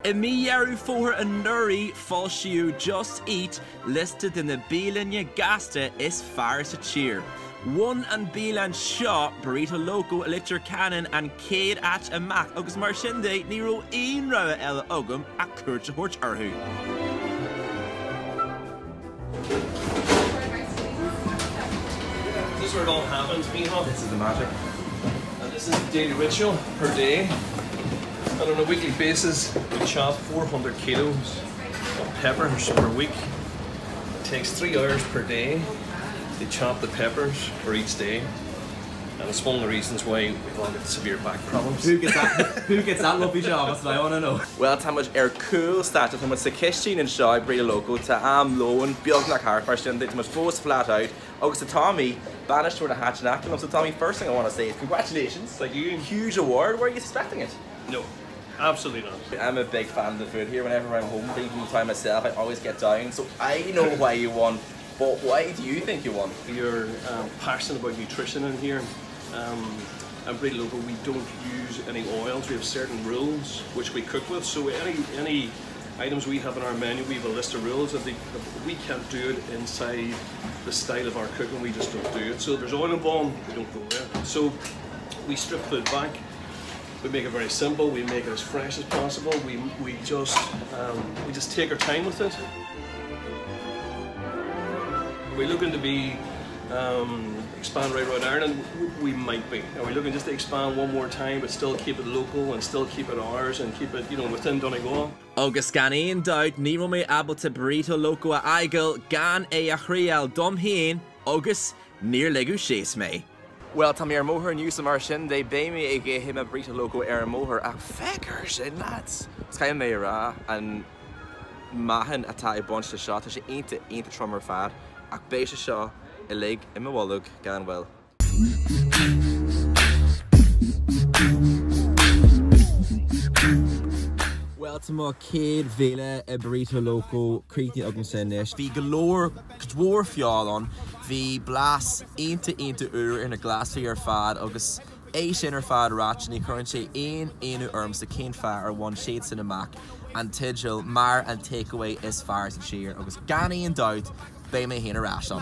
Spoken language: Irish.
I mí Dheireadh Fómhair anuraidh, foilsíodh Just Eat, liosta de na bialanna gasta is fearr sa tír. Bhain an bialann seo, Burrito Loco i Leitir Ceanainn, an chéad áit amach agus mar sin de ní raibh aon rogha eile agam ach cuairt a thabhairt orthu. This is where it all happens, Micheál. This is the magic. And this is the daily ritual per day. And on a weekly basis, we chop 400 kilos of peppers per week. It takes 3 hours per day to chop the peppers for each day. And it's one of the reasons why we've all got severe back problems. Who gets that, who gets that lovely job? That's what I want to know. Bhuel, tá muid ar cúl stáitse, tá muid sa chistín anseo i Burrito Loco, tá am lóin beagnach thart, mar sin de, tá muid fós flat out, agus tá Tommy, bainisteoir na háite in aice liom. So Tommy, first thing I want to say is congratulations. Thank you. Huge award. Were you expecting it? No, absolutely not. I'm a big fan of the food here. Whenever I'm home, being from town myself, I always get down. So I know why you won. But why do you think you won? You're um, passionate about nutrition in here. Um, and Burrito Loco, we don't use any oils. We have certain rules which we cook with. So any any items we have in our menu, we have a list of rules. If, they, if we can't do it inside the style of our cooking, we just don't do it. So if there's oil involved, we don't go there. So we strip food back. We make it very simple. We make it as fresh as possible. We, we just um, we just take our time with it. We're looking to be um, expand right around Ireland? We might be. Are we looking just to expand one more time but still keep it local and still keep it ours and keep it you know within Donegal? Agus gan aon dabht ní raibh mé ábalta Burrito Loco a fhágáil gan é a thriail dom féin agus níor ligeadh síos mé. Bhuel, tá mé ar an mbóthar inniu so mar sin de beidh mé ag ithe mo Burrito Loco ar an mbóthar ach féach air sin lads! Caithfidh mé a rá an meáchan atá ag baint leis seo, tá sé iontach iontach trom ar fad ach beidh sé seo uilig i mo bholg gan mhoill. Bhuel tá mo chéad bhéile i Burrito Loco críochnaithe agamsa anois. Bhí go leor, cuid mhór feoil ann, bhí blas iontach iontach úr ar na glasraí ar fad agus é sin ar fad ráite ní chuireann sé aon ionadh ormsa cén fáth ar bhain siadsan amach an teideal mar an takeaway is fearr sa tír agus gan aon dabht beidh mé féin ar ais ann.